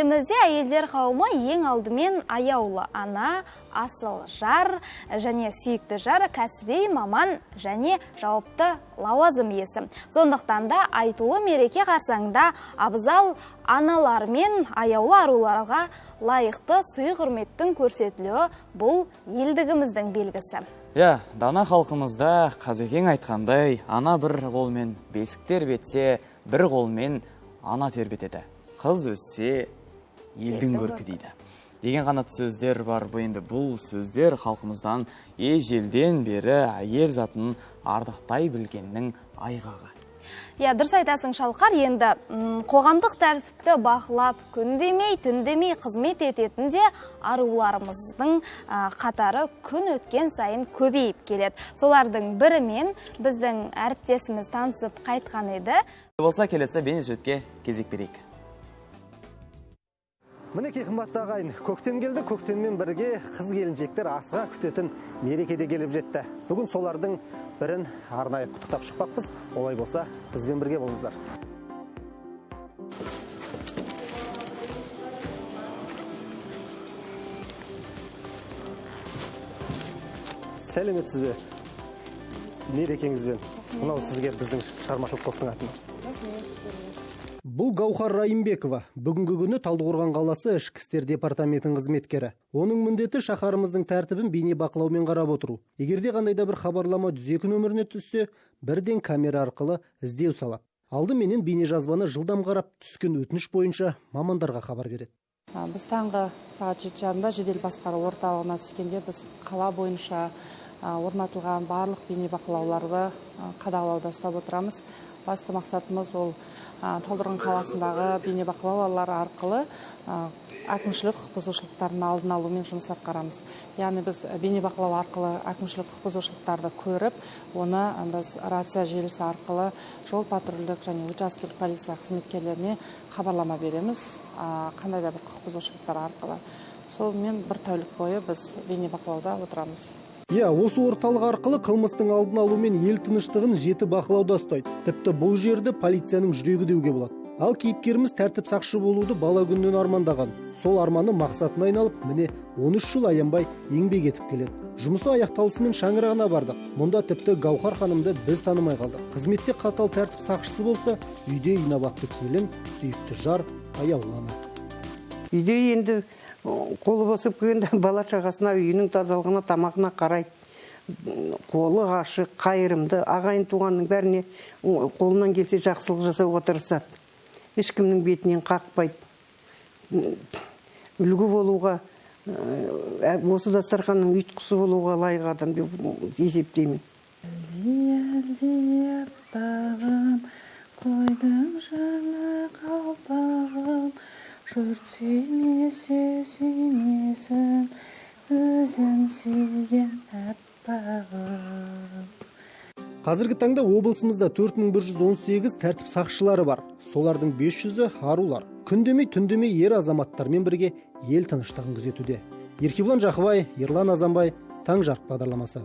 Елімізде әйелдер қауымы ең алдымен аяулы ана, асыл жар және сүйікті жар, кәсіби маман және жауапты лауазым иесі. Сондықтан да айтулы мереке қарсаңында абзал аналар мен аяулы аруларға лайықты сый-құрметтің көрсетілуі бұл елдігіміздің белгісі. Иә, дана халқымызда Қазекең айтқандай, ана бір қолмен бесік тербетсе, бір қолмен ана тербетеді. Қыз өссе елдің көркі дейді. Деген қанатты сөздер бар. Енді бұл сөздер халқымыздан ежелден бері әйел затын ардақтай білгеннің айғағы. Иә, дұрыс айтасың, Шалқар. Енді қоғамдық тәртіпті бақылап, күн демей, түн демей қызмет ететін де аруларымыздың қатары күн өткен сайын көбейіп келеді. Солардың бірімен біздің әріптесіміз танысып қайтқан еді. Болса келесі бейнесюжетке кезек берейік. Мінекей, қымбатты ағайын, көктем келді, көктеммен бірге қыз келіншектер асыға күтетін мереке де келіп жетті. Бүгін солардың бірін арнайы құттықтап шықпақпыз. Олай болса, бізбен бірге болыңыздар. Сәлеметсіз бе? Мерекеңізбен. Мынау сізге біздің шығармашылық топтың атынан. Бұл Гаухар Райымбекова. Бүгінгі күні Талдықорған қаласы Ішкі істер департаментінің қызметкері. Оның міндеті шаһарымыздың тәртібін бейне бақылаумен қарап отыру. Егерде қандай да бір хабарлама 102 нөміріне түссе, бірден камера арқылы іздеу салады. Алдыменен бейне жазбаны жылдам қарап, түскен өтініш бойынша мамандарға хабар береді. Біз таңғы сағат 7:30-да жедел басқару орталығына түскенде біз қала бойынша орнатылған барлық бейне бақылауларды қадағалауда ұстап отырамыз. Басты мақсатымыз ол Талдықорған қаласындағы бейне бақылаулар арқылы әкімшілік құқық бұзушылықтардың алдын алумен жұмыс атқарамыз. Яғни біз бейне бақылау арқылы әкімшілік құқық бұзушылықтарды көріп, оны біз рация желісі арқылы жол патрульдік және учаскелік полиция қызметкерлеріне хабарлама береміз, қандай да бір құқық бұзушылықтар арқылы. Сонымен бір тәулік бойы біз бейне бақылауда отырамыз. Иә, осы орталық арқылы қылмыстың алдын алумен ел тыныштығын жеті бақылауда ұстайды. Тіпті бұл жерді полицияның жүрегі деуге болады. Ал кейіпкеріміз тәртіп сақшы болуды бала күнінен армандаған. Сол арманы мақсатына айналып, міне 13 жыл аянбай еңбек етіп келеді. Жұмысы аяқталысымен шаңырағына бардық. Мұнда тіпті Гаухар ханымды біз танымай қалдық. Қызметте қатал тәртіп сақшысы болса, үйде инабатты келін, сүйікті жар, аяулы ана. Үйде енді қолы босып келгенде бала шағасына, үйінің тазалығына, тамағына қарайды. Қолы ашық, қайырымды, ағайын туғанның бәріне қолынан келсе жақсылық жасауға тырысады. Ешкімнің бетінен қақпайды. Үлгі болуға, осы дастарханның ұйытқысы болуға лайық адам деп есептеймін. Әлди, аппағым, қойдың жаңа қалпағым, жұрт сүймесе сүймесін, өзім сүйген аппағым. Қазіргі таңда облысымызда 4118 тәртіп сақшылары бар. Солардың 500-і арулар. Күн демей, түн демей ер азаматтармен бірге ел тыныштығын күзетуде. Еркебұлан Жақыбай, Ерлан Азанбай, Таң жарық бағдарламасы.